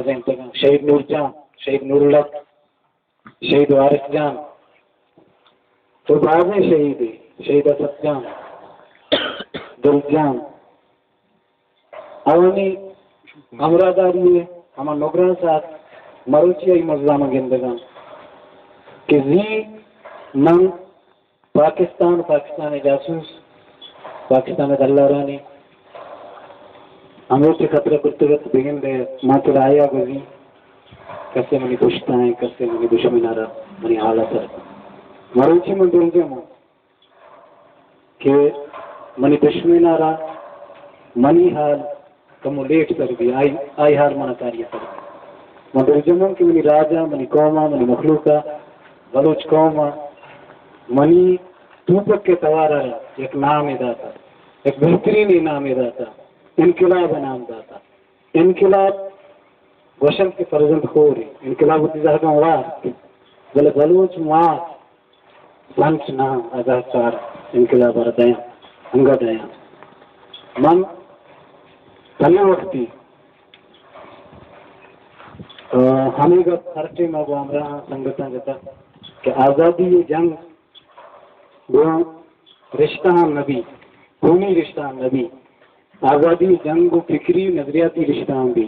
شہید نور جان، شہید نور الحق، شہید وارث جان، تو بازیں شہیدے، شہید اسد جان، دل جان، آوانی ہمراہداری ءَ ہما نگراں ساعت مروچی ءَ اے مزلاں من گندگاں کہ زی من پاکستان، پاکستان ءِ جاسوس، پاکستان ءِ دلارانی ہموچ خطرہ کرتگ ات، بگندے ما چرا آیا گوزی، کسے منی پشتا ایں، کسے منی دشمن ءَ را منی حال ءَ سر۔ مروچی من دلجم آں کہ منی دشمن ءَ را منی حال کمو لیٹ سر بی، آئی، آئی حال منا کاری سر بی۔ من دلجم آں کہ منی راج ءَ، منی قوم ءَ، منی مخلوق ءَ، بلوچ قوم ءَ منی توپک ءِ توار ءَ را یک نامے داتا، یک بہترینیں نامے داتا، انقلاب ءِ نام داتا۔ انقلاب گوشنت کہ فرزند خورے، انقلاب وتی زہگاں وارت، بلے بلوچ مات سنچ نہ، آ زہگ چار انقلاب ءَ را دیاں، انگا دیاں۔ من تنے وقتی، آ، ہمے گپ ہر ٹیم ءَ گوں ہمراہاں سنگتاں جتا کہ آزادی ءِ جنگ گوں رشتہاں نبی، خونی رشتہاں نبی۔ آزادی جنگ گوں فکری نظریاتی رشتہاں بی۔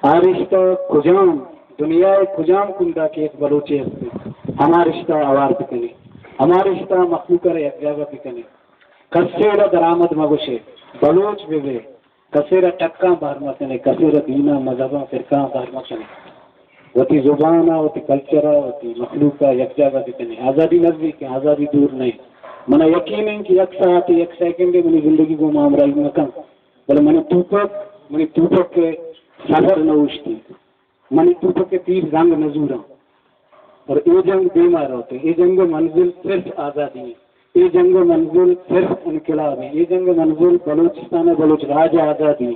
آ رشتہ کجام، دنیا ءِ کجام کنڈا کہ یک بلوچے است، ہما رشتہ آوار بکنے، ہما رشتہ مخلوق ءَ را یک جاگہ بکنے۔ کسے را درآمد مگوشے، بلوچ بہ بے، کسے را ٹکاں بہر مکنے، کسے را دیناں، مذہباں، فرقہاں بہر مکنے۔ وتی زبان ءَ، وتی کلچر ءَ، وتی مخلوق ءَ یک جاگہ بکنے۔ آزادی نزیک ایں، آزادی دور نہ ایں۔ منا یقین ایں کہ یک ساعت، یک سیکنڈ منی زندگی گوں ما ہمراہی مکن، بلے منی توپک، منی توپک ءِ سفر نہ اوشتیت۔ منی توپک ءِ تیر زنگ نہ زوراں۔ اور اے جنگ دیما روت۔ اے جنگ ءِ منزل صرف آزادی ایں۔ اے جنگ ءِ منزل صرف انقلاب ایں۔ اے جنگ ءِ منزل بلوچستان ءِ، بلوچ راج ءِ آزادی ایں۔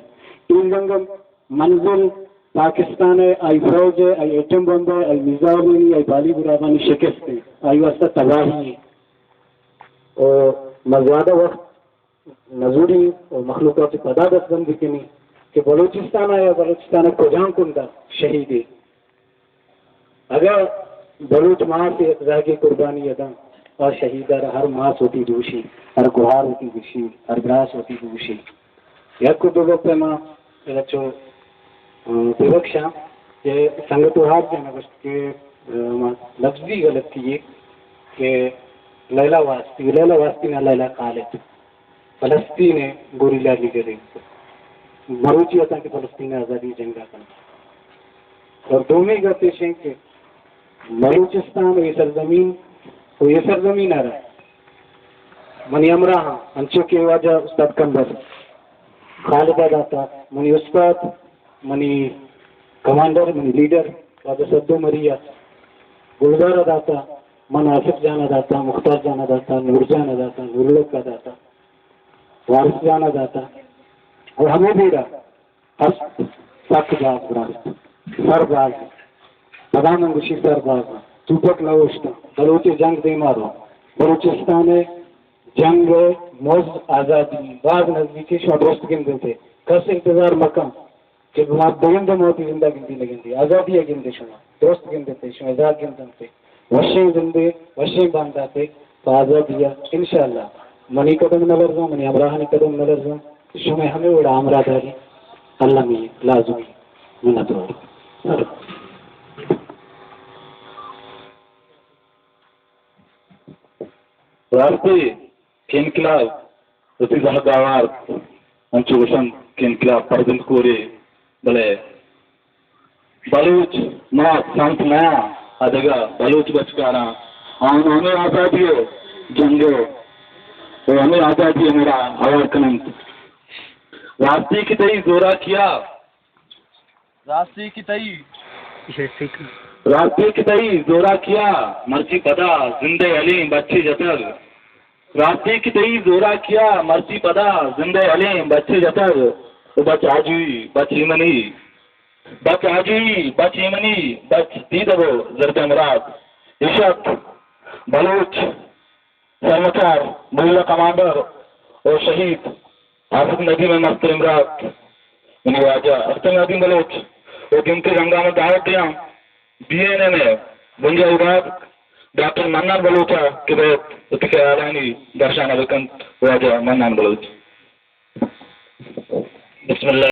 اے جنگ ءِ منزل پاکستان ءِ، آئی فوج ءِ، آئی ایٹم بمب ءِ، آئی میزائلانی، آئی بالی گرابانی شکست ایں۔ آئی واسطہ تباہی ایں۔ او ما زیادہ وقت نزوری و مخلوق ءَ چہ پدا دست بندی کنی کہ بلوچستان ءَ یا بلوچستان ءِ کجام کنڈ ءَ شہیدے۔ اگاں بلوچ ماس یک زہگے قربانی ءَ داں، آ شہید ءَ را ہر ماس وتی دوشی، ہر گہار وتی دوشی، ہر براس وتی دوشی۔ یک و دو گپ ءَ ما ادا چو، آ، ببخشاں کہ سنگت وہاب جان ءَ گوشت کہ، آ، ما لفظی غلطی یے کہ لیلا واسطی، لیلا واسطی نہ، لیلا خالد۔ فلسطین ءِ گوریلا لیڈر ایں۔ مروچی اتاں کہ فلسطین ءِ آزادی جنگ ءَ کنت۔ اور دومی گپ ایش ایں کہ بلوچستان و اے سرزمین و اے سرزمین ءَ را منی ہمراہاں انچو کہ واجہ استاد کمبر خالد ءَ داتا، منی استاد، منی کمانڈر، منی لیڈر واجہ سدو مری ءَ، گلزار ءَ داتا، من آصف جان ءَ داتا، مختار جان ءَ داتا، نور جان ءَ داتا، نور الحق ءَ داتا، وارث جان ءَ داتا۔ اور ہمے بیڑا ہست سک باز براست، سر باز۔ پدا من گوشی سر باز۔ توپک نہ اوشتاں۔ بلوچ جنگ دیما رو۔ بلوچستان ءِ جنگ ءِ مز آزادی باز نزدیک ایں، شما درست گندنت۔ کس انتظار مکن کہ ما بگندے ما وتی زند ءَ گندی نہ گندی۔ آزادی ءَ گندے شما۔ درست گندنت، شما ہزار گندنت۔ وشیں زندے، وشیں بانداتے پہ آزادی ءَ۔ انشاءاللہ منی قدم نہ لرزاں، منی ہمراہانی قدم نہ لرزاں۔ شمئے ہمے وڑا ہمراہ داری المی لازمی۔ منتوار۔ راستی کہ انقلاب وتی زہگ ءَ آورت، انچو گوشنت کہ انقلاب پرزند کورے، بلے بلوچ ما سنت نیاں، ادگہ بلوچ بچکاراں آن ہمے آزادی ءِ جنگ ءَ و ہمے آزادی ءَ مڑا ہوار کننت۔ راستی کہ تئی زوراکیا راستی کہ تئی، راستی کہ تئی زوراکیا مرچی پدا زندئے ہلیں بچے جتگ۔ راستی کہ تئی زوراکیا مرچی پدا زندئے ہلیں بچے جتگ۔ و بچ آجوئی، بچ ایمنی، بچ آجوئی، بچ ایمنی، بچ دیدگ و زرد مراد۔ عشق، بلوچ، سرمچار، گوریلا کمانڈر و شہید آصف ندیم ءِ مستریں برات، منی واجہ اختر ندیم بلوچ و گنتی رنگا من دعوت دیاں بی این ایم ءِ بنجاہی بہک ڈاکٹر منان بلوچ ءَ کہ بئیت وتی خیالانی درشان ءَ بکنت۔ واجہ منان بلوچ۔ بسم اللہ